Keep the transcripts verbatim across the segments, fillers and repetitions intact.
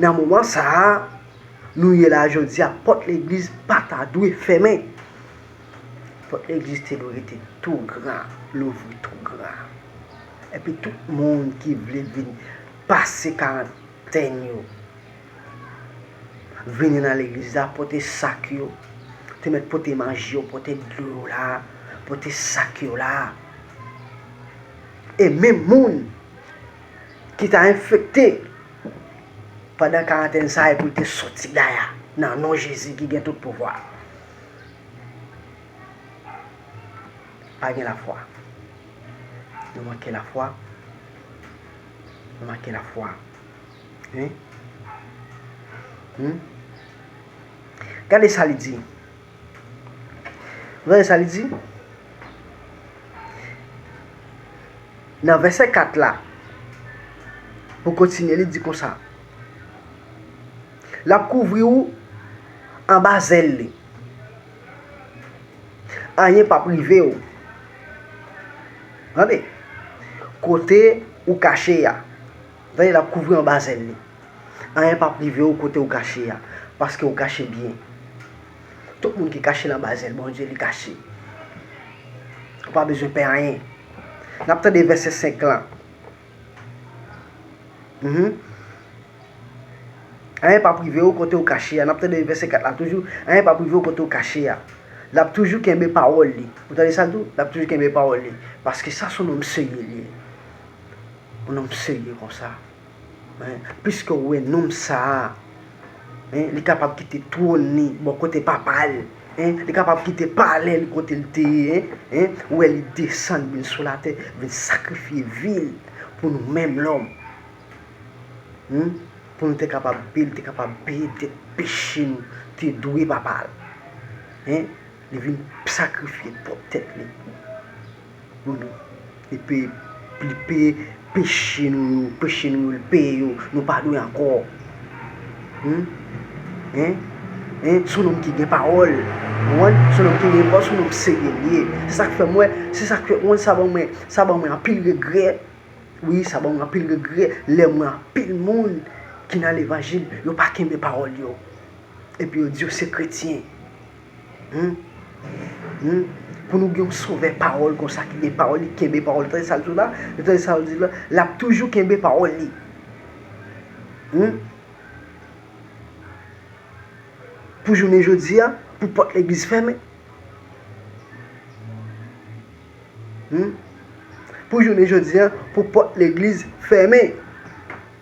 Nan moman sa a, nou ye la jodi a, pòt legliz pa ta dwe fèmen. Pòt legliz te dwe rete tou gran, louvri tou gran. Epi tout moun ki vle vin pase karantèn yo, vini nan legliz la, pote sak yo. Te mèt pote manje yo, pote dlo yo la, pote sak yo la. E menm moun ki ta enfekte pandan karantèn sa a, pou l te soti daya, nan non Jezi ki gen tout pouvwa. Pa gen lafwa. Nou manke lafwa. Nou manke lafwa. Hein? Hmm? Gade sa li di. Gade sa li di. Nan vèsè kat la, pou kontinye, li di konsa. L ap kouvri w anba zèl li. Anyen p ap rive w. Tande. Kote ou kache a. Tande, l ap kouvri anba zèl li. Anyen p ap rive w kote ou kache a. Paske ou kache byen. Tout moun ki kache l anba zèl Bondye, li kache. Ou pa bezwen pè anyen. N ap tande vèsè senk lan. Mhm. Anyen p ap rive w kote w kache a. N ap tande vèsè kat la toujou. Anyen p ap rive w kote w kache a. L ap toujou kenbe pawòl li. Ou tande sa l di w? L ap toujou kenbe pawòl li. Paske sa se yon nonm serye li ye. Yon nonm serye konsa. Hein? Piske w wè nonm sa a, hein, li kapab kite twòn li bò kote papa l. Hein? Li kapab kite palè li kote l te ye, hein? Hein? Ou wè li desann vin sou latè, vin sakrifye vi l pou nou menm lòm. Hmm? Pou nou te kapab peye, li te kapab peye dèt peche nou te dwe papa l. Hein? Li vin sakrifye pwòp tèt li pou nou. Li peye, li peye peche nou yo, peche nou yo, li peye yo, nou pa dwe ankò. Hmm? Hein? Hein? Se yon nonm ki gen pawòl. Ou konprann? Se yon nonm ki gen pawòl, se yon nonm serye li ye. Se sa k fè mwen, se sa k fè mwen, sa ban mwen, sa ban mwen anpil regrè. Wi, sa ban mwen anpil regrè lè m wè anpil moun ki nan levanjil, yo pa kenbe pawòl yo. Epi yo di yo se kretyen. Hmm? Hmm? Pou nou gen yon sovè pawòl konsa ki gen pawòl, li kenbe pawòl. Tande sa l di la, tande sa l di la, l ap toujou kenbe pawòl li. Hmm? Pou jounen jodi a, pou pòt legliz fèmen. Hmm? Pou jounen jodi a, pou pòt legliz fèmen.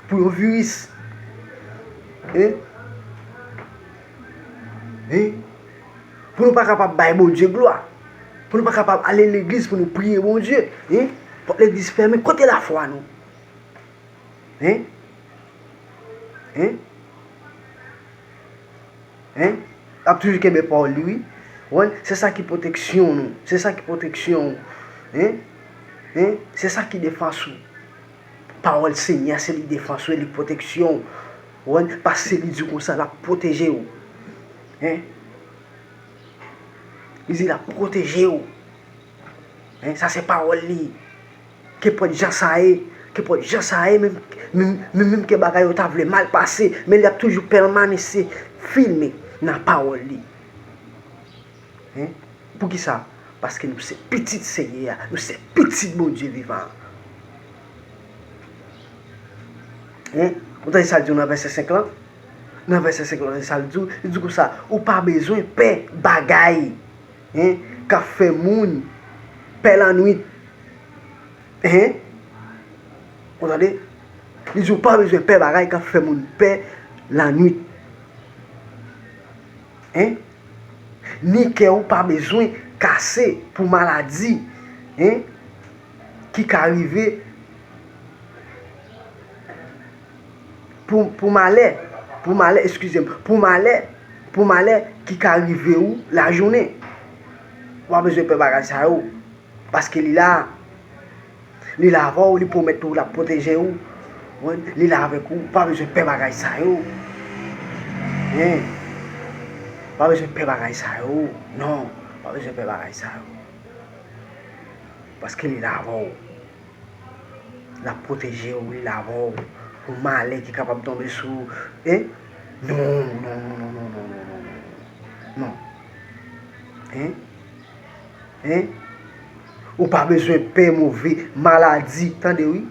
Pou yon viris. Hein? Hein? Pou nou pa kapab bay Bondye glwa. Pou nou pa kapab ale legliz pou nou priye Bondye. Hein? Pòt legliz fèmen. Kote lafwa nou? Hein? Hein? Hein? L ap toujou kenbe pawòl li, wi. Ou konprann? Se sa ki pwoteksyon nou. Se sa ki pwoteksyon ou. Hein? Hein? Se sa ki defans ou. Pawòl Senyè a, se li defans ou, e li pwoteksyon ou. Ou konprann? Paske li di konsa, l ap pwoteje ou. Hein? Li di l ap pwoteje ou. Hein, sa se pawòl li. Kenpòt jan sa ye, kenpòt jan sa ye, menm, menm, menm, menm ke bagay yo ta vle mal pase, men l ap toujou pèmanese fèmen nan pawòl li. Hein? Poukisa? Paske nou se pitit Senyè a, nou se pitit Bondye vivan an. Hein? Ou tande sa l di w nan vèsè senk lan? Nan vèsè senk lan, sa l di w, li di konsa, ou pa bezwen pè bagay, hein, k ap fè moun pè lannwit. Hein? Ou tande? Li di ou pa bezwen pè bagay k ap fè moun pè lannwit. Hein? Ni kè ou pa bezwen kase pou maladi, hein, ki ka rive pou, pou malè, pou malè, eskize m, pou malè, pou malè ki ka rive ou lajounen. Ou pa bezwen pè bagay sa yo, paske li la. Li la avè w, li pwomèt ou l ap pwoteje ou. Wi, li la avèk ou, pa bezwen pè bagay sa yo. Hein? Pa bezwen pè bagay sa yo. Non, pa bezwen pè bagay sa yo. Paske li la avè w. L ap pwoteje w, li la avè w. malè ki kapab tonbe sou ou. Hein? Non, non, non, non, non, non, non, non, non. Non. Hein? Hein? Ou pa bezwen pè move maladi. Tande wi.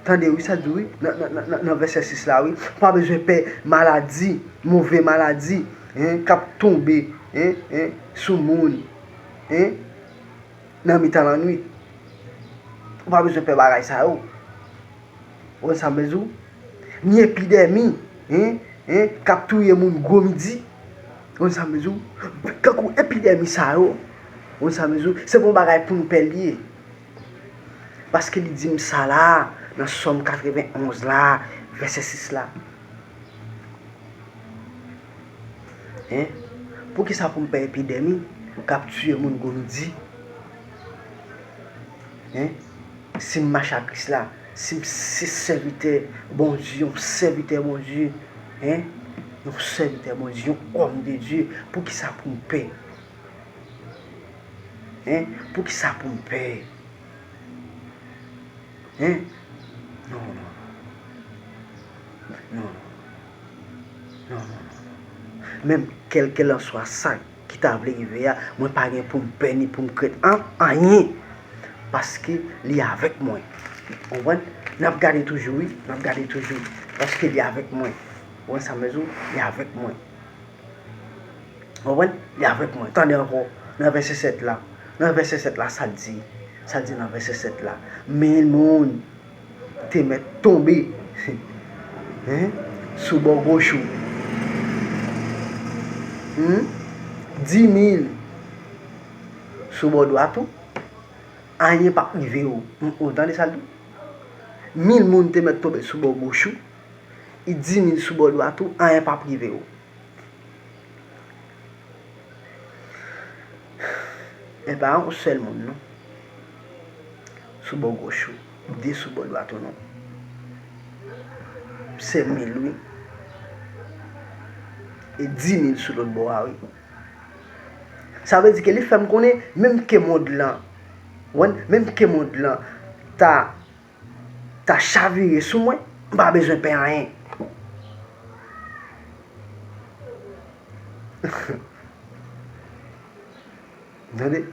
Tande wi, sa di wi. Nan, nan, nan, nan, nan vèsè sis la wi. Ou pa bezwen pè maladi, move maladi, hein, k ap tonbe, hein, hein, sou moun, hein, nan mitan lannwit. Ou pa bezwen pè bagay sa yo. Ou konn sa m vle di w? Ni epidèmi, hein, hein, k ap touye moun gwo midi. Ou konn sa m vle di w? Kankou epidèmi sa yo, ou konn sa m vle di w? Se pa yon bagay pou nou pè l ye. Paske li di m sa la, nan Sòm katrevenn onz la, vèsè sis la. Hein? Poukisa pou m pè epidèmi k ap tiye moun gwo midi? Hein? Si m mache ak Kris la, si m se sèvitè Bondye, yon sèvitè Bondye, hein? Yon sèvitè Bondye, yon homme de Dieu, poukisa pou m pè? Hein? Poukisa pou m pè? Hein? Non, non, non. Non, non, non. Non, non, non, non. Menm kèlkelanswa sa ki ta vle rive a, mwen pa gen pou m pè ni pou m krent an, anyen. Paske li avèk mwen. Ou konprann? N ap gade toujou, wi. N ap gade toujou. Paske li avèk mwen. Ou konprann sa m vle di w? Li avèk mwen. Ou konprann? Li avèk mwen. Tande ankò. Nan vèsè sèt la. Nan vèsè sèt la, sa l di? Sa l di nan vèsè sèt la? Mil moun te mèt tonbe, hein, sou bò goch ou. Hmm? Dis mil sou bò dwat ou. Anyen p ap rive w. Hmm, ou tande sa l di? Mil moun te mèt tonbe sou bò goch ou. E dis mil sou bò dwat ou, anyen p ap rive w. E pa yon sèl moun, non. Sou bò goch ou, de sou bò dwat ou, non. Se mil, wi. E dis mil sou lòt bò a, wi. Sa vle di ke li fè m konnen, menm ke mond lan, ou konprann, menm ke mond lan ta ta chavire sou mwen, m pa bezwen pè anyen. Tande?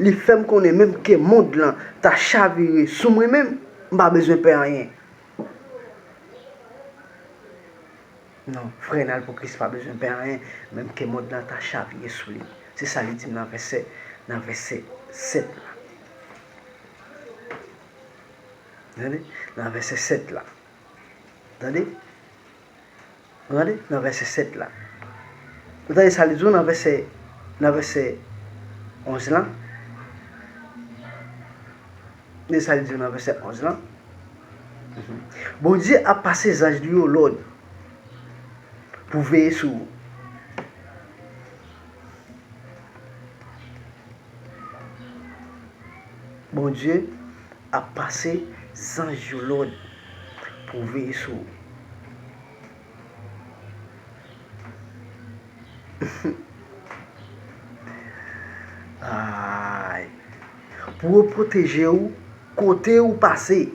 Li fè m konnen menm ke mond lan ta chavire sou mwen menm, m pa bezwen pè anyen. Non, frè n al pou Kris pa bezwen pè anyen, menm ke mond lan ta chavire sou li. Se sa li di m nan vèsè, nan vèsè sèt la. Tande? Nan vèsè sèt la. Tande? Tande? Nan vèsè sèt la. Ou tande sa li di w nan vèsè, nan vèsè onz lan? Tande sa li di w nan vèsè onz lan? Mhm. Bondye ap pase zanj li yo lòd pou veye sou ou. Bondye ap pase zanj yo lòd pou veye sou ou. Ay. Pou yo pwoteje w kote ou pase.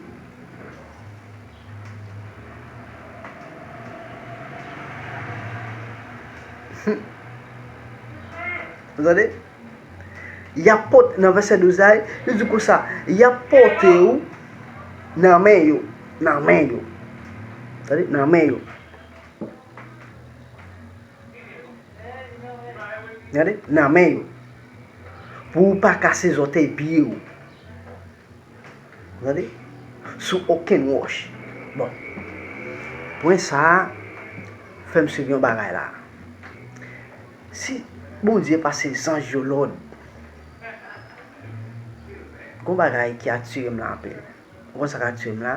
Ou tande? Y ap pote, nan vèsè douz la, li di konsa, y ap pote w nan men yo, nan men yo. Tande? Nan men yo. Tande? Nan men yo. Pou w pa kase zòtèy pye w. Tande? Sou okenn wòch. Bon. Pwen sa a, fè m swiv yon bagay la. Si Bondye pase zanj yo lòd, gon bagay ki atire m la anpil. Ou konn sa k atire m la?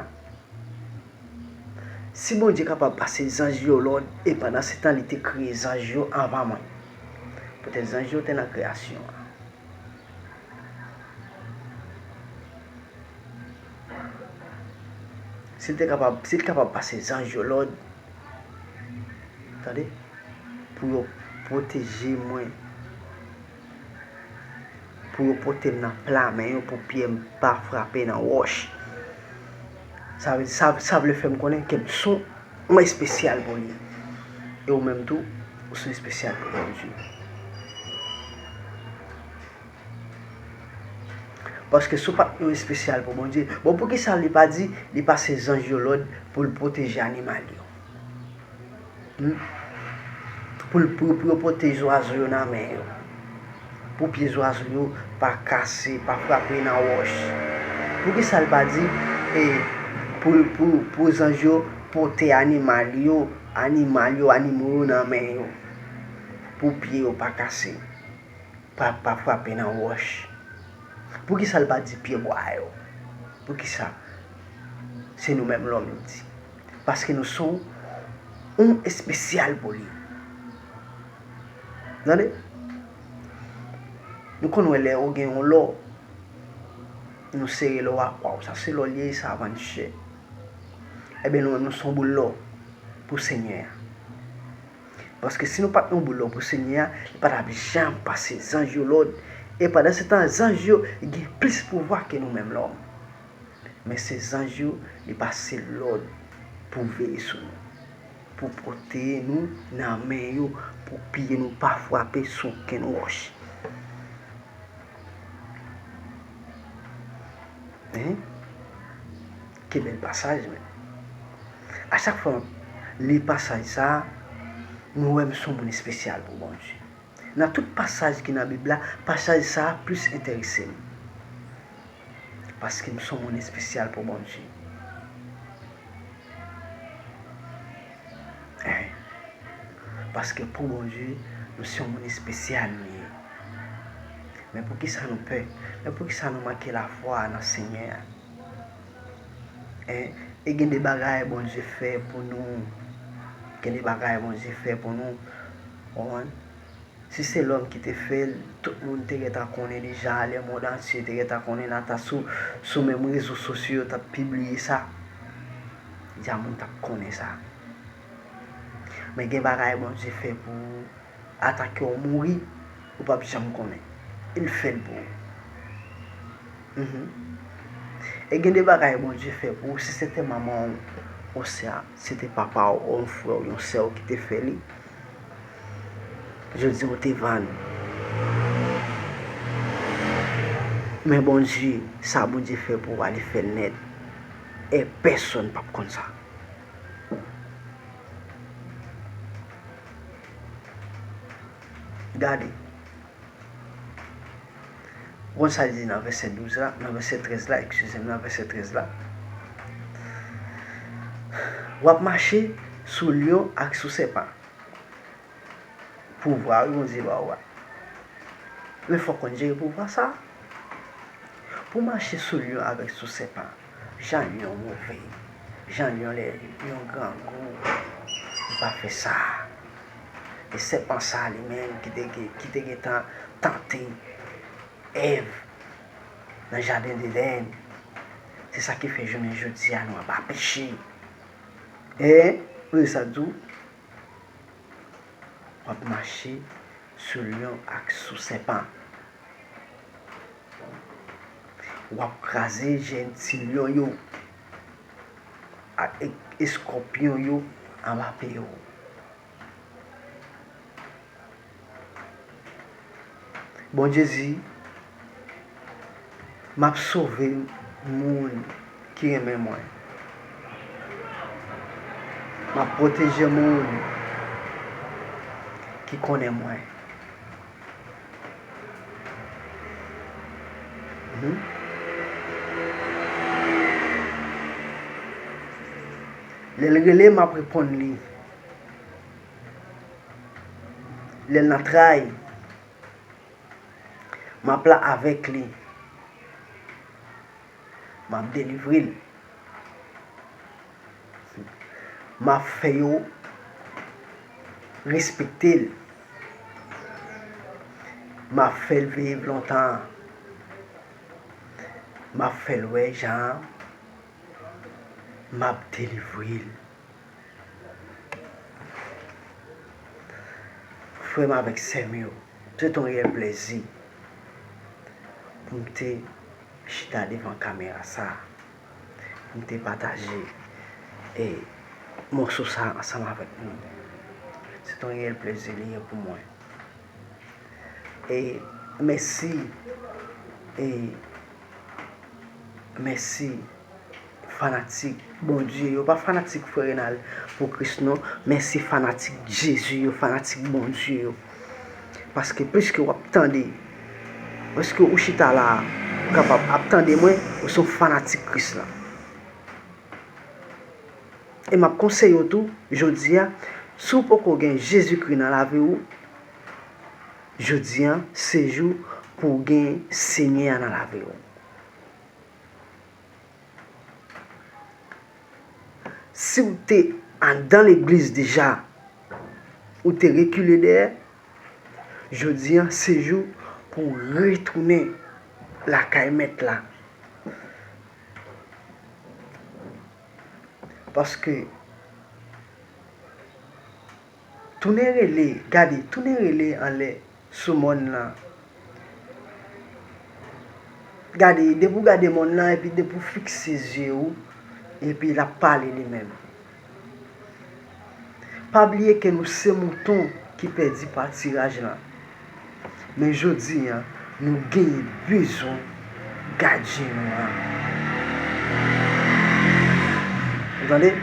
Si Bondye kapab pase zanj yo lòd, e pandan se tan li te kreye zanj yo anvan mwen. Poutèt zanj yo te nan kreyasyon an. Si l te kapab, si l kapab pase zanj yo lòd, tande, pou yo pwoteje mwen, pou yo pote m nan pla men yo, pou pye m pa frape nan wòch. Sa vle, sa, sa vle fè m konnen ke m se yon espesyal pou li. E ou menm tou, ou se yon espesyal pou Bondye. Paske si w pa t yon espesyal pou Bondye, bon, poukisa li pa di li pase zanj yo lòd pou l pwoteje animal yo? Hmm? Pou l, pou, pou yo pwoteje zwazo yo nan men yo. Pou pye zwazo yo pa kase, pa frape nan wòch. Poukisa l pa di, e, pou, pou, pou zanj yo pote animal yo, animal yo, animo yo nan men yo? Pou pye yo pa kase, pa, pa frape nan wòch. Poukisa l pa di pyebwa yo? Poukisa? Se nou menm lòm li di. Paske nou se yon espesyal pou li. Tande? Nou konn wè lè ou gen yon lò, nou sere lò a, waw, sa se lò li ye, sa vann chè. Ebyen, nou menm, nou se yon boul lò pou Senyè a. Paske si nou pa t yon boul lò pou Senyè a, li pa t ap janm pase zanj yo lòd. E pandan se tan, zanj yo gen plis pouvwa ke nou menm lòm. Men se zanj yo, li pase lòd pou veye sou nou, pou pwoteje nou nan men yo, pou pye nou pa frape sou okenn wòch. Hein? Ki bèl pasaj, men. A chak fwa m li pasaj sa a, mwen wè m se yon moun espesyal pou Bondye. Nan tout pasaj ki nan Bib la, pasaj sa a plis enterese m. Paske m se yon moun espesyal pou Bondye. Hein. Paske pou Bondye, nou se yon moun espesyal nou ye. Men poukisa nou pè? Men poukisa nou manke lafwa nan Senyè a? Hein? E gen de bagay Bondye fè pou nou. Gen de bagay Bondye fè pou nou. Ou konprann? Si se lòm ki te fè l, tout moun te gentan konnen deja, lemonn antye te gentan konnen, ata sou, sou menm rezo sosyo yo t ap pibliye sa. Dja moun t ap konnen sa. Men gen bagay Bondye fè pou ou, ata ke w mouri, ou p ap janm konnen. Li fè l pou ou. Mhm. E gen de bagay Bondye fè pou ou, si se te manman w, oswa si se te papa w, yon frè w, yon sè w ki te fè li, jodi a w te vann. Men Bondye, sa Bondye fè pou ou a, li fè l nèt. E pèsonn p ap konn sa. Gade. Ou konn sa l di nan vèsè douz la, nan vèsè trèz la, eskize m, nan vèsè trèz la. W ap mache sou lyon ak sou sèpan. Pouvwa, wi, Bondye ba w a. Men fòk konn jere pouvwa sa a. Pou w mache sou lyon avèk sou sèpan, jan lyon move, jan lyon lè, lyon grangou, li pa fè sa. E sèpan sa a li menm ki te, ki te gentan tante Èv nan jaden Edenn. Se sa ki fè jounen jodi a nou anba peche. E, ou sa di w, w ap mache sou lyon ak sou sèpan. W ap kraze jèn ti lyon yo ak e-, eskòpyon yo anba pye w. Bondye di, m ap sove moun ki renmen mwen. M ap pwoteje moun ki konnen mwen. Mhm. Lè l rele, m ap reponn li. Lè l nan tray, m ap la avèk li. M ap delivre l. M ap fè yo respekte l. M ap fè l viv lontan. M ap fè l wè jan m ap delivre l. Frè m avèk sè m yo, se te yon reyèl plèzi pou m te chita devan kamera sa a, m te pataje, e, mòso sa a ansanm avèk nou. Se t on reyèl plezi li ye pou mwen. E mèsi, e mèsi fanatik Bondye yo, pa fanatik Frè Renald pou Kris non, mèsi fanatik Jezi yo, fanatik Bondye yo. Paske plis ke w ap tande, paske ou chita la, ou kapab ap tande mwen, ou se yon fanatik Kris la. E m ap konseye w tou, jodi a, si w poko gen Jezikri nan lavi w, jodi a, se jou pou w gen Senyè a nan lavi w. Si w te anndan legliz deja, ou te rekile dèyè, jodi a, se jou pou w retounen lakay Mèt la. Paske tounen rele, gade, tounen rele anlè sou mòn nan. Gade, depi w gade mòn nan, epi depi w fikse zye w, epi l ap pale li menm. Pa bliye ke nou se mouton ki pèdi patiraj lan. Men jodi a, nou genyen bezwen gadyen nou an. Ou tande?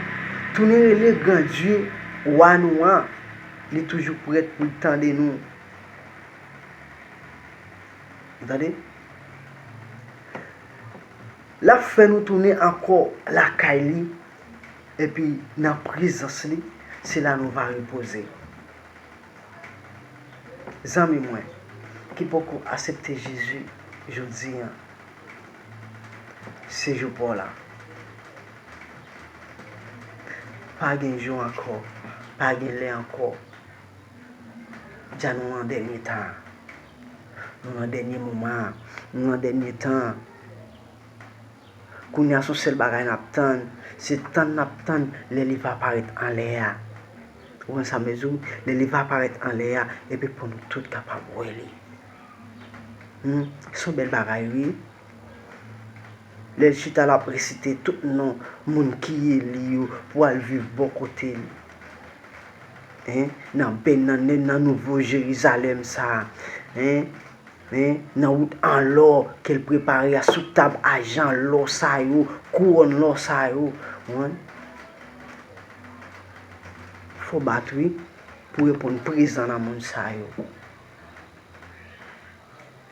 Tounen rele Gran Dye, Wa nou an. Li toujou prèt pou l tande nou. Ou tande? L ap fè nou tounen ankò lakay li, epi nan prezans li, se la nou va repoze. Zanmi mwen ki poko aksepte Jezi jodi a, se jou pa w la. Pa gen jou ankò, pa gen lè ankò. Dja nou nan dènye tan an. Nou nan dènye moman an. Nou nan dènye tan an. Kounye a, se yon sèl bagay n ap tann. Se tann n ap tann lè li va parèt anlè a. Ou konn sa m vle di w? Lè li va parèt anlè a, epi pou nou tout kapab wè li. Hmm, se yon bèl bagay, wi. Lè l chita, l ap resite tout non moun ki eli yo pou al viv bò kote li. Hein? Nan bèl, nan, nan Nouvo Jerizalèm sa a. Hein? Hein? Nan wout an lò ke l prepare a, sou tab ajan lò sa yo, kouwòn lò sa yo. Ou konprann? Fò w bat, wi, pou w reponn prezan nan moun sa yo.